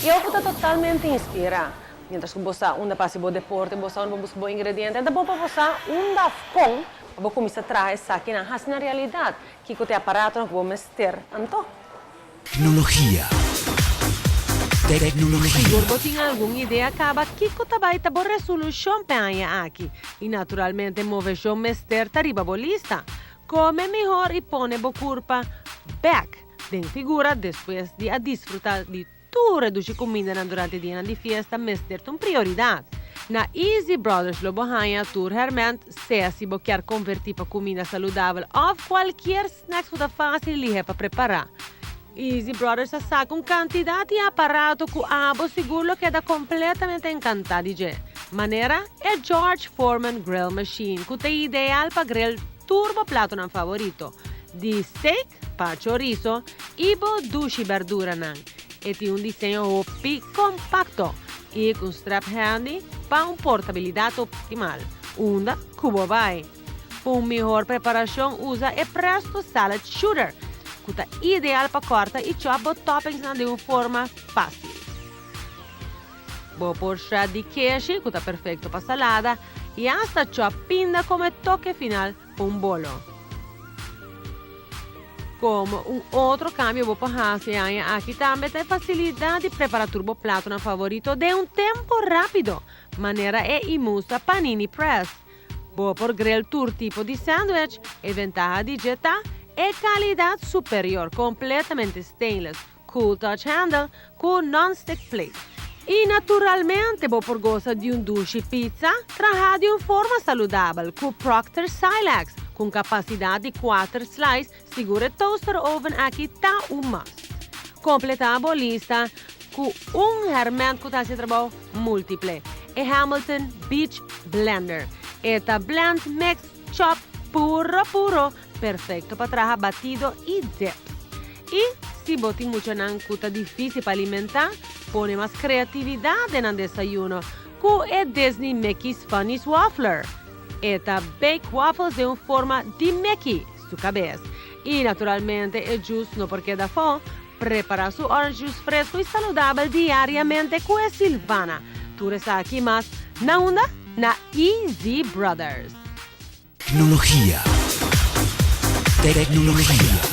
Y awor bo ta totalmente inspira. Mientras cu bo sa unda pa haci bo deporte, bo sa unda pa busca bo ingrediente, ta bon pa bo sa unda of con pa bo cuminsa traha esakinan haci na realidad. Kico ta e aparatonan cu bo mester anto? Tecnologia. Tecnologia. Sigur bo tin algun idea caba kico ta bay ta bo resolucion p'e aña aki y naturalmente movecion mester ta riba bo lista. Come mihor y pone bo curpa bek den figura despues di a disfruta di tur e dushi cumindanan durante dianan di fiesta mester ta un prioridad. Na Easy Brothers lo bo haña tur herment, sea si bo kier converti pa cuminda saludabel of cualkier snacks cu ta facil y lihe pa prepara. Easy Brothers a saca un cantidad di aparato cu abo sigur lo keda completamente encanta di dje, manera e George Foreman Grill Machine cu ta ideal pa grill tur bo platonan favorito, di steak pa chorizo y bo dushi berduranan. E tin un diseño hopi compacto y cu un strap handy pa un portabilidad optimal unda cu bo bay. Pa un mihor preparacion usa e Presto Salad Shooter cu ta ideal pa corta y chop bo toppingsnan den un forma facil. Bo por shred di keshi cu ta perfecto pa salada y hasta chop pinda como e toke final pa un bolo. Como un otro cambio bo por haci e aña aki tambe ta e facilidad di prepara tur bo platonan favorito den un tempo rapido, manera e Imusa Panini Press. Bo por grill tur tipo di sandwich, e ventaha di dje ta e calidad superior completamente stainless, cool touch handle cu non-stick plate. Y naturalmente bo por goza di un dushi pizza traha di un forma saludabel cu Procter Silex cu un capacidad di cuater slice, sigur e toaster oven aki ta un must. Completa bo lista cu un herment cu ta haci trabou multiple, e Hamilton Beach Blender. E ta blend, mix, chop, puro puro, perfecto pa traha batido y dips. Y si bo tin muchanan cu ta dificil pa alimenta, pone mas creatividad den nan desayuno cu e Disney Mickey's Funnies Waffler. E ta bake waffles den un forma di Mickey su cabes. Y naturalmente e juice no por keda afo, Prepara su orange juice fresco y saludabel diariamente cu e Silvana. Tur esaki mas na unda? Na Easy Brothers. Tecnologia. Tecnologia.